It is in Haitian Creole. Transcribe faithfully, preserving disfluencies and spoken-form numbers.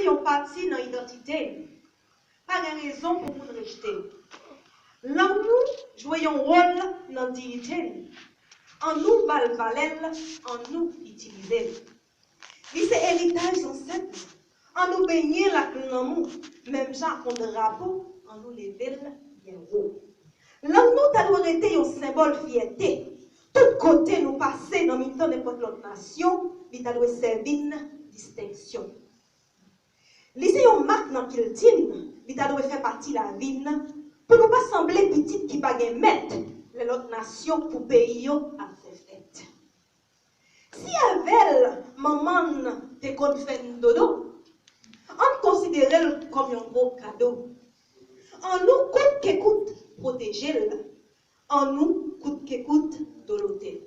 yon pati nan idantite n. Pa gen rezon pou moun rejte l. Lang nou jwe yon wòl nan diyite n. Annou ba l valè l, annou itilize l. Li se eritaj zansèt nou. Annou benyen l ak lanmou, menm jan ak yon drapo, annou leve l byen wo. Lang nou ta dwe rete yon senbòl fyète. Tout kote nou pase nan mitan nenpòt lòt nasyon, li ta dwe sèvi n distenksyon. Li se yon mak nan kilti n, li ta dwe fè pati lavi n, pou nou pa sanble pitit ki pa gen mèt, lè lòt nasyon pou peyi yo ap fè fèt. Si avè l manman n te konn fè n dodo, ann konsidere l kòm yon gwo kado. Annou kout ke kout pwoteje l, annou kout ke kout dolote l.